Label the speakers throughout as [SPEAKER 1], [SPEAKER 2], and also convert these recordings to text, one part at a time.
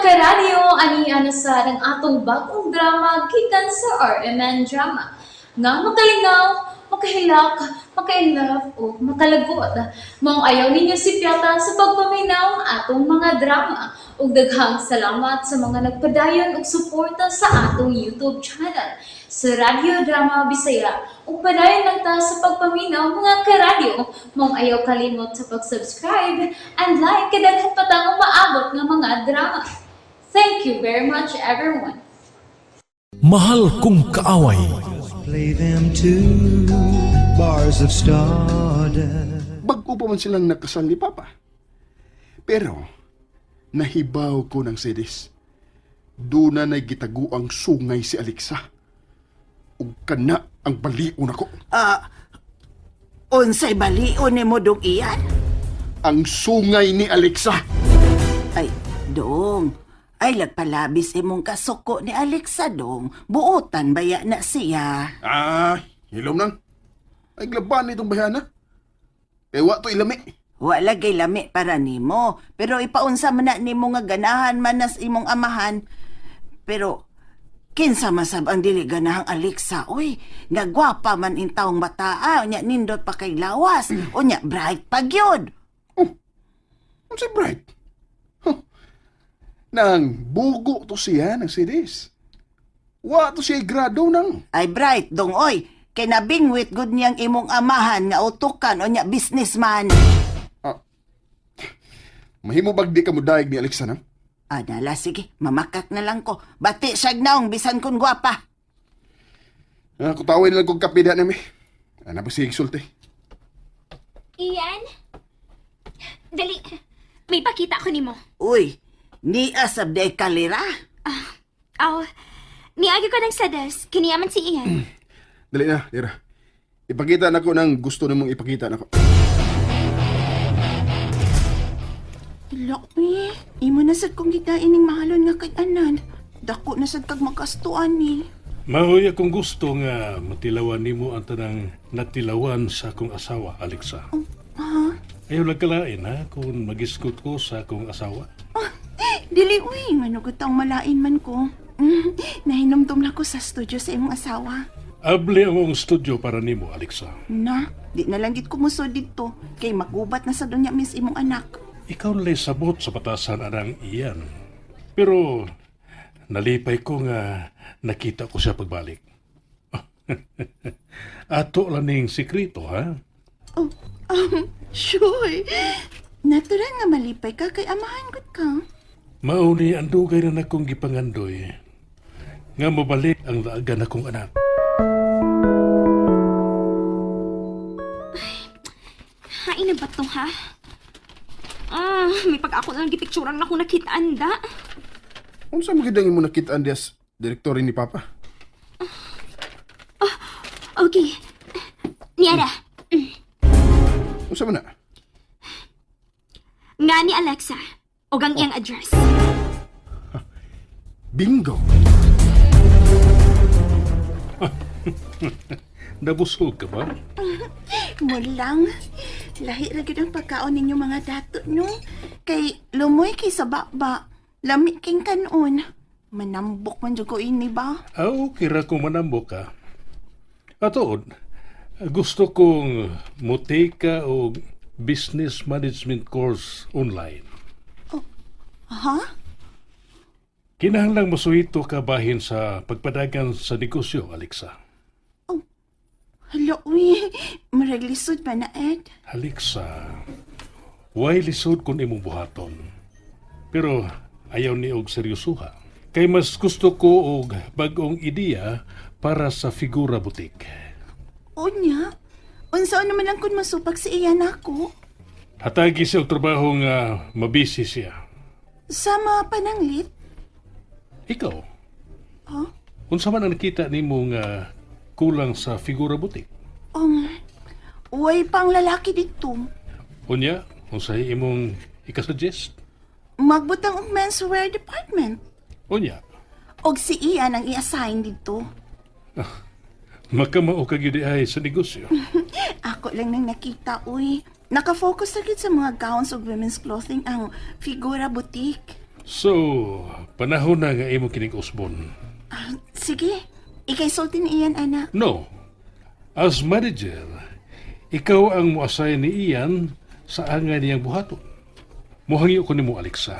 [SPEAKER 1] Karadyo, ani na sa ang atong bagong drama gikan sa RMN Drama nga makalingaw, makahilak, maka-inlove o makalagot. Maong ayaw ninyo sipyata sa pagpaminaw ang atong mga drama. Ug daghang salamat sa mga nagpadayon og suporta sa atong YouTube channel sa Radyo Drama Bisaya. Ug padayon lang ta sa pagpaminaw, mga karadyo. Maong ayaw kalimot sa pag-subscribe and like kay daghan pa tang umaabot nga mga drama. Thank you very much, everyone.
[SPEAKER 2] Mahal Kong Kaaway.
[SPEAKER 3] Play them two bars of stardust.
[SPEAKER 4] Bago pa man silang nakasal ni Papa. Pero, nahibaw ko ng sedis. Doon na nagitago ang sungay si Alexa. Ug kana ang balion ako.
[SPEAKER 5] Ah, unsay balion nimo, dong Ian?
[SPEAKER 4] Ang sungay ni Alexa.
[SPEAKER 5] Ay, dong. Ay, lagpalabis imong kasuko ni Alexa, dong. Buotan baya na siya?
[SPEAKER 4] Ah, hilom nang. Ay, glaban itong bayana. Ewa to ilami.
[SPEAKER 5] Wala gay lami para nimo, pero ipaunsa man na nimo nga ganahan man nas imong amahan. Pero kinsa masab ang dili ganahang Alexa, oy? Nga gwapa man in taong bataa, unya nindot pa kay lawas, unya bright pa gyud.
[SPEAKER 4] Oh, si Bright. Huh. Nang bugo to siya ng CDs. Wa to siya grado nang.
[SPEAKER 5] Ay bright dong oy, kay nabingwit gud niyang imong amahan nga utukan, unya businessman.
[SPEAKER 4] Ah, mahimo bag di ka mo daig ni Alexa nang?
[SPEAKER 5] Ah, nala, sige, mamakak na lang ko. Bati siyag naong bisan kun gwapa.
[SPEAKER 4] Ah, kutawin lang kong kape diha nami. Ana ba siya sulti?
[SPEAKER 6] Ian? Dali. May pakita ko nimo.
[SPEAKER 5] Uy, niya sabday kalira.
[SPEAKER 6] Aw, niagi ko ng sadas. Kiniyaman si Ian.
[SPEAKER 4] Dali na, dira. Ipakita na ko ng gusto namong ipakita na ko.
[SPEAKER 5] Hala, uy. Imo na sad kong gitain ning mahalon nga kay anan. Dako na sad kag makastuan ni.
[SPEAKER 7] Maoy akong gusto nga matilawan nimo ang tanang natilawan sa akong asawa, Alexa.
[SPEAKER 5] Ha?
[SPEAKER 7] Ayaw lang kalain ha kung magiskot ko sa akong asawa.
[SPEAKER 5] Dili uy, manugot taong malain man ko. Nahinomdom na ko sa studio sa imong asawa.
[SPEAKER 7] Abli ang akong studio para nimo, Alexa.
[SPEAKER 5] Na, di na lang gid kumusod didto kay magubat na sa dunya mis imong anak.
[SPEAKER 7] Ikaw nala'y sabot sa batasan anang iyan. Pero nalipay ko nga nakita ko siya pagbalik. Ato lang ning sikreto, ha?
[SPEAKER 5] Oh, sure. Natural nga malipay ka kay amahan gud ka.
[SPEAKER 7] Mauni ang dugay na nakong gipangandoy nga mabalik ang laagan akong anak.
[SPEAKER 6] Hain na ba to, ha? Ah, may pag ako na lang gipicturan na akong nakitaan da.
[SPEAKER 4] Unsa mo gid ang imo nakitaan dias direktor ni Papa?
[SPEAKER 6] Okay. Niara,
[SPEAKER 4] Unsa man na?
[SPEAKER 6] nga ni Alexa. Og ang iyang address.
[SPEAKER 4] Bingo.
[SPEAKER 7] Nabusog ka ba?
[SPEAKER 5] Mulang. Lahi ra gyud ang pagkaon ninyo mga dato, no? Kay lumoy kay sa baba. Lami king kanon. Manambok man jud ko ini ba?
[SPEAKER 7] Ah, okay ra kung manambok ka. Atood, gusto kong muteka o business management course online.
[SPEAKER 5] Ha?
[SPEAKER 7] Kinahanglang masuhito ka bahin sa pagpadagan sa negosyo, Alexa.
[SPEAKER 5] Hala, uy. Murag lisod pa na, Ed.
[SPEAKER 7] Alexa, way lisod kung imong buhaton. Pero ayaw ni og seryosuha. Kay mas gusto ko og bag-ong ideya para sa Figura Boutique.
[SPEAKER 5] Unya, unsa naman lang kun masupak si iyan ako?
[SPEAKER 7] Hatagi siya og trabaho nga mabisi siya.
[SPEAKER 5] Sa mga pananglit?
[SPEAKER 7] Ikaw,
[SPEAKER 5] Ha?
[SPEAKER 7] unsa man ang nakita nimo nga kulang sa Figura Boutique?
[SPEAKER 5] Uy, pang lalaki dito.
[SPEAKER 7] Unya, unsay imong ikasuggest?
[SPEAKER 5] Magbutang og menswear department.
[SPEAKER 7] Unya,
[SPEAKER 5] Og si Ian ang i-assign dito.
[SPEAKER 7] makamao ka gyud ay sa negosyo.
[SPEAKER 5] Ako lang nang nakita, uy. Nakafocus na gyud sa mga gowns ug women's clothing ang Figura Boutique.
[SPEAKER 7] So, panahon na nga imo kining usbon.
[SPEAKER 5] Sige, ikay sulti ni Ian, anak.
[SPEAKER 7] No. As manager, ikaw ang muasay ni Ian sa angay niyang buhaton. Muhangyo ko nimo, Alexa.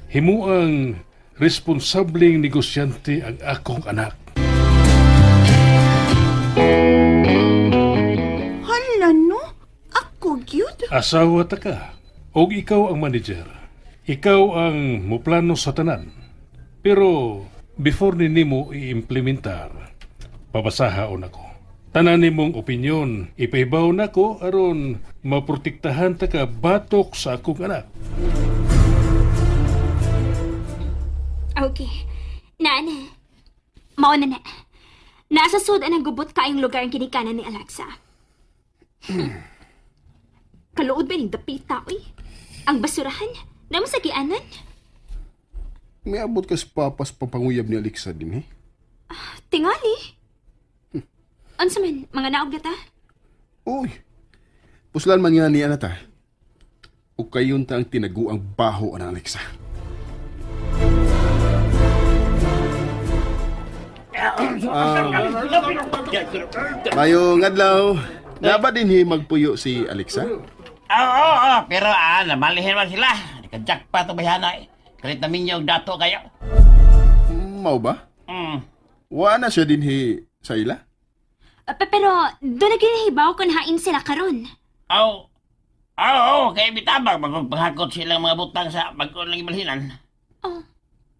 [SPEAKER 7] Himo ang responsableng negosyante ang akong anak.
[SPEAKER 5] Hala no? Ako gyud?
[SPEAKER 7] Asawa ta ka, og ikaw ang manager. Ikaw ang muplano sa tanan. Pero before ni nimo iimplementar, pabasahaon ako. Tanan nimong opinyon, ipahibaw nako aron maprotektahan ta ka batok sa akong anak.
[SPEAKER 6] Okay. Naan. Mao na na. Nasa sud ang gubot kaayong lugar ang kinikanan ni Alexa. Kaluod ba ning dapita, oy? Ang basurahan? Namo sa gianan?
[SPEAKER 4] May abot ka sa papas papanguyab ni Alexa din eh.
[SPEAKER 6] Tingali. Unsa man, mga naog na ta?
[SPEAKER 4] Uy, puslan man nga niya na ta. O kayon ta ang tinaguang baho ang Alexa. Mayong adlaw, naba din hi magpuyo si Alexa?
[SPEAKER 8] Oo, oo, oo. Pero namalihin man sila. Nakajackpot ang bayhana eh. Kalit na minyo og dato kayo.
[SPEAKER 4] Mao ba?
[SPEAKER 8] Mm.
[SPEAKER 4] Wa na siya din hi sa ila?
[SPEAKER 6] Pero doon na ginahibaw kung hain sila karon.
[SPEAKER 8] Aw, oo, oo, kay bitabang magpaghakot silang mga butang sa bag-o lang ibalhinan.
[SPEAKER 6] Oh,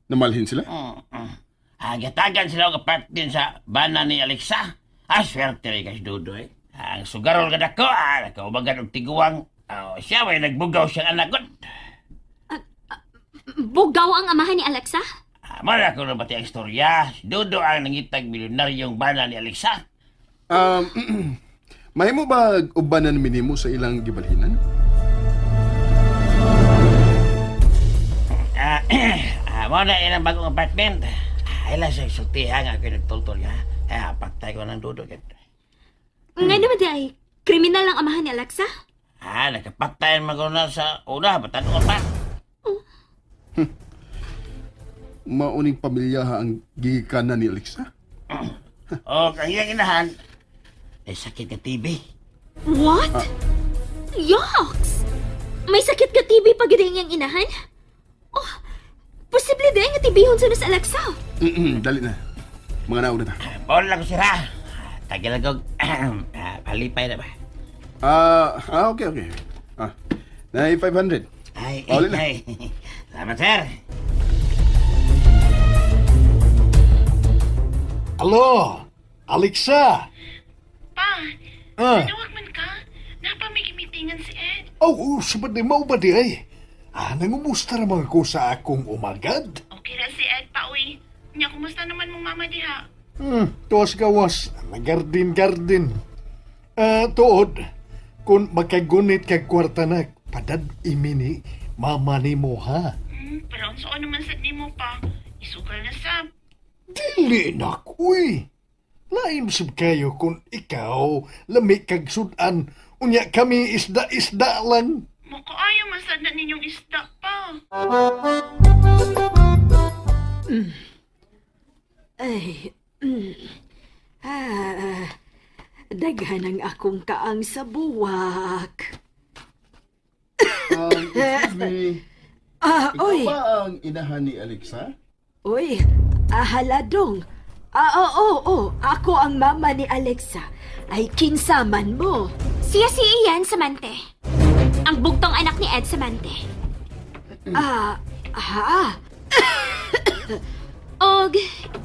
[SPEAKER 4] Namalhin sila?
[SPEAKER 8] Mm. Gatagan sila og part din sa bana ni Alexa. Swerte rin kasi Dudo eh. Ang sugarol ka dako, nakaubagan og tiguang. Siya may nagbugaw siyang anak ko.
[SPEAKER 6] Bugaw ang amahan ni Alexa?
[SPEAKER 8] Mara ko na pati ang istorya. Si Dudo ang nangitag milyonaryong bana ni Alexa.
[SPEAKER 4] Um, mahimo ba ubanan minimo sa ilang gibalhinan?
[SPEAKER 8] Mao na ilang bagong apartment. Ay lang siya sultihan nga ako nagtultol ha. Patay ko ng Dudo. Gid.
[SPEAKER 6] Nga naman di ay, kriminal ang amahan ni Alexa?
[SPEAKER 8] Nakapatay man ko na sa una, batano pa.
[SPEAKER 4] Mauning pamilya ha ang gigikanan ni Alexa?
[SPEAKER 8] O, ang iyang inahan, ay sakit ka TB.
[SPEAKER 6] What? Yucks! May sakit ka TB pag iyang inahan? Oh, posible din nga tibihon sa nas Alexa.
[SPEAKER 4] Dali na. Mga nauna ta.
[SPEAKER 8] Paul lang ko sira. Tagal lang ko, palipay na ba?
[SPEAKER 4] Okay, okay. Na 500.
[SPEAKER 8] Ay,
[SPEAKER 4] Pauli na.
[SPEAKER 8] ay. Salamat, sir.
[SPEAKER 9] Alo, Alexa!
[SPEAKER 10] Pa,
[SPEAKER 9] Ah.
[SPEAKER 10] nawag man ka. Napamigimitingan si Ed.
[SPEAKER 9] Oh, oh sabad ni mao ba di ay? Nangumusta ra mga ko sa akong umagad?
[SPEAKER 10] Okay ra si Ed pa, uy. Nya, kumusta naman mong mama diha?
[SPEAKER 9] Tuwas gawas, nagardin-gardin. Tuod, kung makagunit kag kwarta na, padad imini, mama ni mo ha.
[SPEAKER 10] Pero unsa naman sad nimo pa? Isugal na sab.
[SPEAKER 9] Dili na, uy. Lain sab kayo kung ikaw lami kag sudan, unya kami isda-isda lang.
[SPEAKER 10] Makaayo man sad na ninyong isda pa.
[SPEAKER 11] Ay, Ah, daghan ang akong kaang sa buwak.
[SPEAKER 4] Excuse me. Ikaw
[SPEAKER 11] Oy,
[SPEAKER 4] ba ang inahan ni Alexa?
[SPEAKER 11] oy, haladong. Oo, oo, oo, ako ang mama ni Alexa. Ay, kinsaman mo.
[SPEAKER 6] Siya si Ian Samante. Ang bugtong anak ni Ed Samante.
[SPEAKER 11] Ha?
[SPEAKER 6] Og,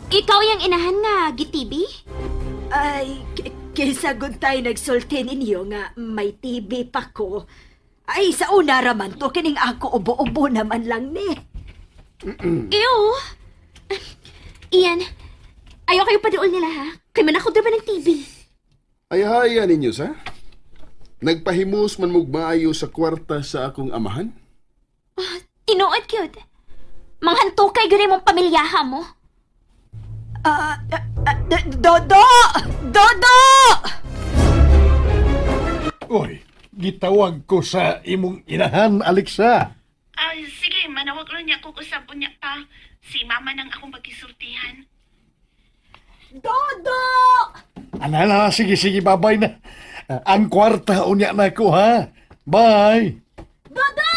[SPEAKER 6] ikaw yung inahan nga gitibi?
[SPEAKER 11] Ay, kaysa guntay nagsulti ninyo nga may TV pa ko. Ay, sa una raman to, kining ako ubo-ubo naman lang ni.
[SPEAKER 6] Ew! Ian, ayaw kayo paduol nila ha. Kay man ako ba ng TV.
[SPEAKER 4] Ay haya ninyo sa? Nagpahimus man mog maayo sa kwarta sa akong amahan?
[SPEAKER 6] Tinuod cute. Manghantukay gani mong pamilyaha mo.
[SPEAKER 11] Dodo! Dodo!
[SPEAKER 9] Oy, gitawag ko sa imong inahan, Alexa.
[SPEAKER 10] Ay, sige, manawag lang niya ko Usab unya pa, si mama nang akong pagkisultihan.
[SPEAKER 11] Dodo!
[SPEAKER 9] Ana na, sige, sige, babay na. Ah, ang kwarta unya na ko, ha? Bye!
[SPEAKER 11] Dodo!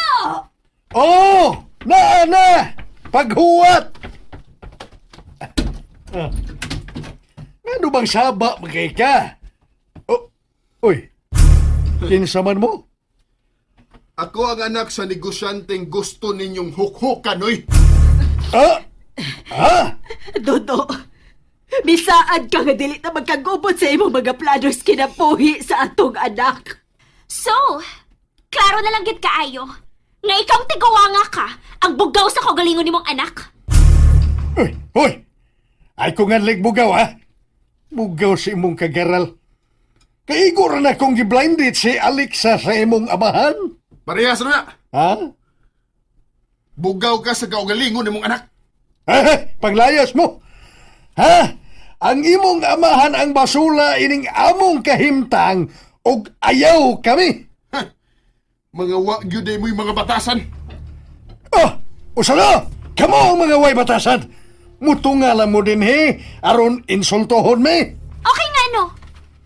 [SPEAKER 9] Oh! Naa na! Paghuwat! Ah. Ano bang saba magkay ka? Oh, uy. Kinsa man mo?
[SPEAKER 4] Ako ang anak sa negosyanteng gusto ninyong hukhukan, oy!
[SPEAKER 9] Ah! Ah!
[SPEAKER 11] Dodo, misaad ka nga dili na magkagubot sa imong mga planos kinabuhi sa atong anak.
[SPEAKER 6] So, klaro na lang gid kaayo nga ikaw ang tiguwanga ka, ang bugaw sa kaugalingon nimong anak.
[SPEAKER 9] Uy, hoy! Ay ko nga bugaw, ha? Bugaw sa imong kagaral. Kaigo ra na kong giblinded si Alexa sa imong amahan.
[SPEAKER 4] Parehas na!
[SPEAKER 9] Ha?
[SPEAKER 4] Bugaw ka sa kaugalingon nimong anak.
[SPEAKER 9] Eh, panglayas mo. Ha? Ang imong amahan ang basula ining among kahimtang og ayaw kami.
[SPEAKER 4] Mga wa gyud ay mo'y mga batasan.
[SPEAKER 9] Oh, usalo! Kamo ang mga way batasan. Mutungala mo din he, aron insultohon mi.
[SPEAKER 6] Okay nga no.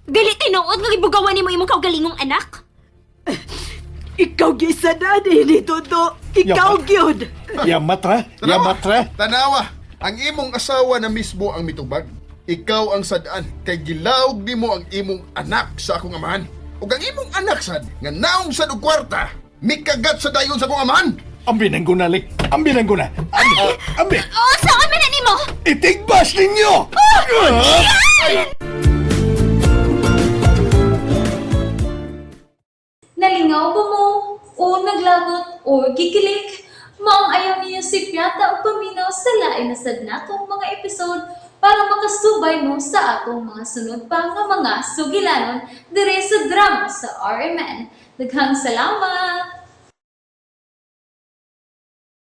[SPEAKER 6] Dili tinuod nga gibugawan nimo imong kaugalingong anak.
[SPEAKER 11] Ikaw gisadan ni Dodo. Ikaw
[SPEAKER 9] Yaman.
[SPEAKER 11] gyud.
[SPEAKER 9] Yamat ra, yamat ra.
[SPEAKER 4] Tanawa, ang imong asawa na mismo ang mitubag. Ikaw ang sadaan kay gilawog nimo ang imong anak sa akong amahan. Ug ang imong anak sad nga naong sad og kwarta, mikagat sa dayon sa akong amahan.
[SPEAKER 9] Ambi nang gunali, ambi nang guna. Ambi, ambi.
[SPEAKER 6] Oo, saan man na nimo?
[SPEAKER 9] Itigbas ninyo! Ah!
[SPEAKER 1] Nalingaw ba mo? O naglagot o gikilig? Maong ayaw niyo si Piata o paminaw sa lain na sad natong mga episode para makasubay mo sa atong mga sunod pa nga mga sugilanon dire sa drama sa RMN. Daghang salamat!